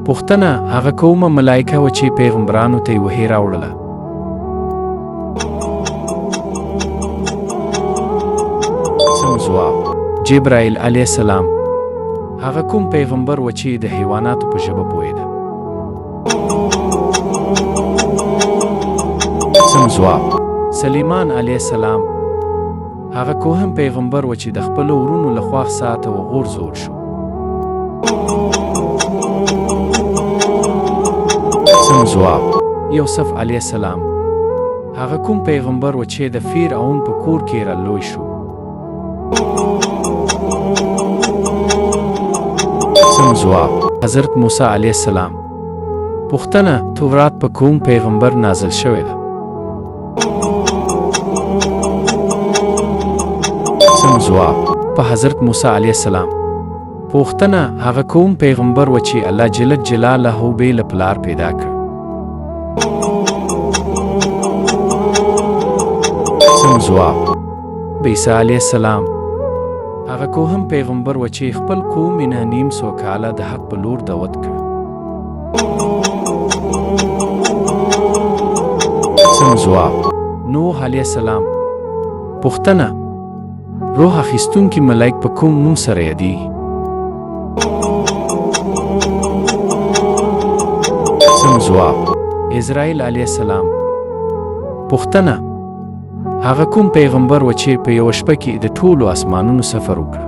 پوښتنه، هغه کومه ملائکه وه چې پیغمبرانو ته یې وحی راوړله؟ سم ځواب، جبرائیل علیه السلام. هغه کوم پیغمبر و چې د حیواناتو په ژبه پوهېده؟ سم ځواب، سلیمان علیه السلام. هغه کوهم پیغمبر و چې د خپلو ورونو له خوا ساته وغورځول شو؟ سم ځواب، یوسف علیه السلام. هغه کوم پیغمبر و چې د فرعون په کور کې را لوی شو؟ سم ځواب، حضرت موسی علیه السلام. پوښتنه، تورات په کوم پیغمبر نازل شوی ده؟ سم ځواب، په حضرت موسی علیه السلام. پوښتنه، هغه کوم پیغمبر و چې الله جل جلاله بې له پلار پیدا کړ؟ سم ځواب، عیسی علیه السلام. هغه کوهم پیغمبر و چې خپل قوم یې 950 کاله د حق په لور دعوت کړ؟ سم ځواب، نوح علیه السلام. پوښتنه، روح اخیستونکي ملایک په کوم نوم سره یادیږي؟ سم ځواب، اسرائیل علیه السلام. پوښتنه، هغه کوم پیغمبر و چې په یوه شپه کې د ټولو اسمانونو سفر وکړ؟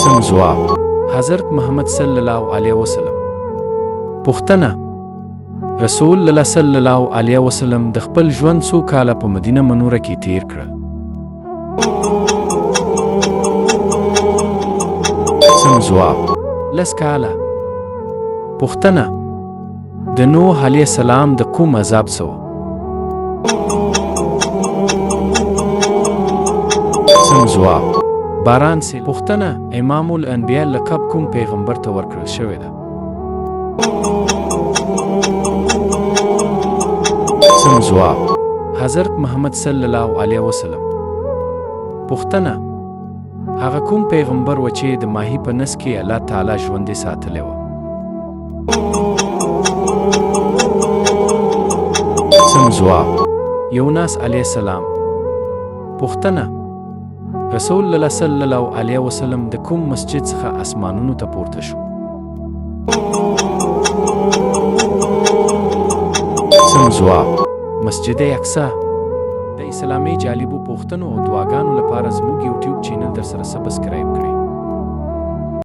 سم ځواب، حضرت محمد صلی الله علیه وسلم. پوښتنه، رسول الله صلی الله علیه وسلم د خپل ژوند څو کاله په مدینه منوره کې تیر کړل؟ سم ځواب، 10 کاله. پوښتنه، د نوح علیه السلام د قوم عذاب څه و؟ سم ځواب، باران سي. پوښتنه، امام الانبیاء لقب کوم پیغمبر ته ورکړل شوی ده؟ سم ځواب، حضرت محمد صلی الله علیه وسلم. پوښتنه، هغه کوم پیغمبر و چې د ماهي په نس کې الله تعالی ژوندی ساتلی و؟ سم ځواب، یونس علیه السلام. پوښتنه، رسول الله صلی الله علیه وسلم د کوم مسجد څخه اسمانونو ته پورته شو؟ سم ځواب، مسجد اقصی. د اسلامي جالبو پوښتنو او دعاګانو لپاره زموږ یوټیوب چینل در سره سبسکرایب کړئ.